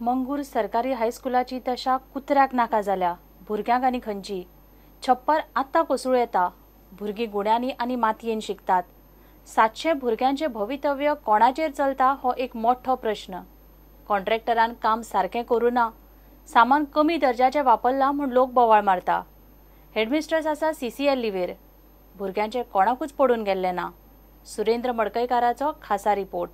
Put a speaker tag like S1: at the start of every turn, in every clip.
S1: मंगूर सरकारी हायस्कुलाची दशा कुत्र्याक नाका जाल्या. भुरग्यांक आनी खंयची छप्पर आत्तां कोसळूं येता. भुरगीं गुण्यांनी आनी मातयेन शिकतात. 700 भुरग्यांचें भवितव्य कोणाचेर चलता हो एक मोठो प्रश्न. कॉन्ट्रॅक्टरान काम सारकें करूं ना, सामान कमी दर्जाचें वापरलां म्हूण लोक बोवाळ मारता. हेडमिस्ट्रेस आसा CCL लिवेर. भुरग्यांचें कोणाकूच पडून गेल्लें ना. सुरेंद्र मडकयकाराचो खासा रिपोर्ट.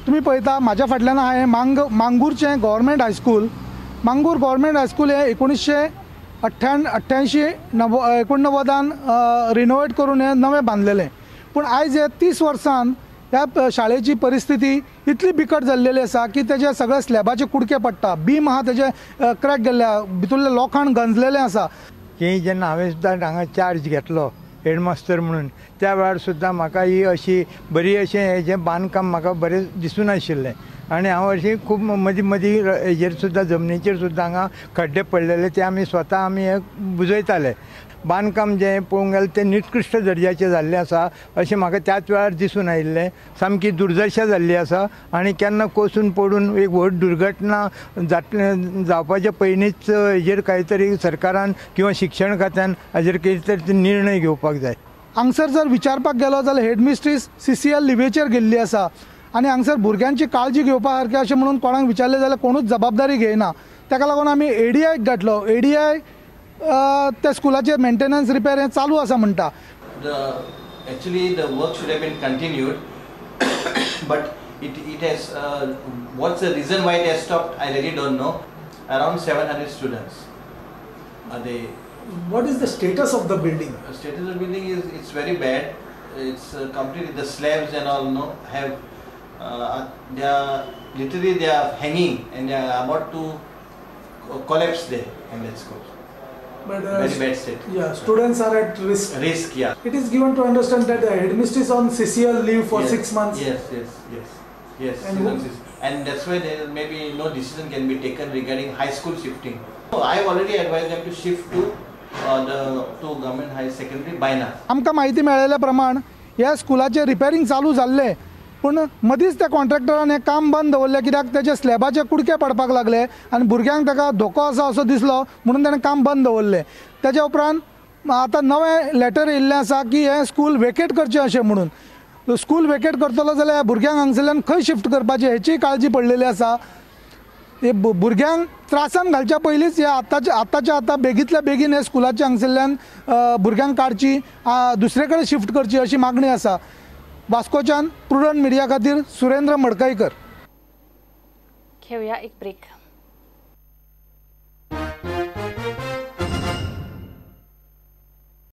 S2: तुम्ही पळयता म्हाज्या फाटल्यान आहा हें मांगूरचें government high school. Mangur government high school हें 1988 89 रिनोवेट करून हें नवें बांदलेलें. पूण आयज हे 30 वर्सान ह्या शाळेची परिस्थिती इतली बिकट जाल्लेली आसा की तेजे सगळे स्लॅबाचे कुडके पडटा, बीम आहा तेजे क्रॅक गेल्ले, भितरलें लोखण गंजलेलें आसा.
S3: की जेन्ना हांवें सुद्दां हांगा चार्ज घेतलो हेडमास्तर म्हणून त्या वेळार सुद्दां म्हाका ही अशी बरी अशें हें जें बांदकाम म्हाका बरें दिसूं नाशिल्लें आनी हांव अशी खूब मदीं मदीं हेजेर सुद्दां जमनीचेर सुद्दां हांगा खड्डे पडलेले ते आमी स्वता आमी हे बुजयताले. बांदकाम जें पळोवंक गेल्यार तें निकृश्ट दर्जाचें जाल्लें आसा अशें म्हाका त्याच वेळार दिसून आयिल्लें. सामकी दुर्दशा जाल्ली आसा आनी केन्ना कोसून पडून एक व्हड दुर्घटना जातलें जावपाचे पयलींच हेजेर कांय तरी सरकारान किंवा शिक्षण खात्यान हाजेर कितें तरी निर्णय घेवपाक जाय.
S2: हांगसर जर विचारपाक गेलो जाल्यार हेडमिस्ट्रीस CCL लिवेचेर गेल्ली आसा आनी हांगसर भुरग्यांची काळजी घेवपा सारकें अशें म्हणून कोणाक विचारलें जाल्यार कोणूच जबाबदारी घेयना. ताका लागून आमी ADIक गांठलो. ADI त्या स्कुलाचेर मेंटेनन्स रिपेर हें चालू आसा म्हणटा.
S4: Actually the work should have been continued but it has what's the reason why it has stopped I really don't know. Around 700 students are they.
S2: What is the status of the building?
S4: Status of the building is it's very bad. It's completely the slabs and all no have they are literally they are hanging and they are about to collapse there in that school.
S2: But
S4: very bad state.
S2: Yeah, students are at risk.
S4: Risk, yeah.
S2: It is given to understand that the headmistress is on CCL leave for
S4: yes,
S2: 6 months.
S4: Yes, yes, yes, yes. And that's why there may be no decision can be taken regarding high school shifting. So I have already advised them to shift to to government high secondary Baina.
S2: आमकां माहिती मेळिल्ल्या प्रमाण ह्या स्कुलाचें repairing चालू जाल्लें, पूण मदींच त्या कॉन्ट्रॅक्टरान हें काम बंद दवरलें कित्याक तेजे स्लॅबाचे कुडके पडपाक लागले आनी भुरग्यांक ताका धोको आसा असो दिसलो म्हणून ताणें काम बंद दवरलें. तेज्या उपरांत आतां नवें लेटर येयल्लें आसा की हें स्कूल वेकेट करचें अशें म्हणून. स्कूल वेकेट करतलो जाल्यार भुरग्यांक हांगसरल्यान खंय शिफ्ट करपाचें हेची काळजी पडलेली आसा. हे भुरग्यांक त्रासान घालच्या पयलींच हे आतांच्या आतां बेगींतल्या बेगीन हे स्कुलाच्या हांगसरल्यान भुरग्यांक काडची, दुसरे कडेन शिफ्ट करची अशी मागणी आसा. वास्कोच्यान प्रुडंट मिडिया खातीर सुरेंद्र मडकयकर.
S1: घेऊया एक ब्रेक.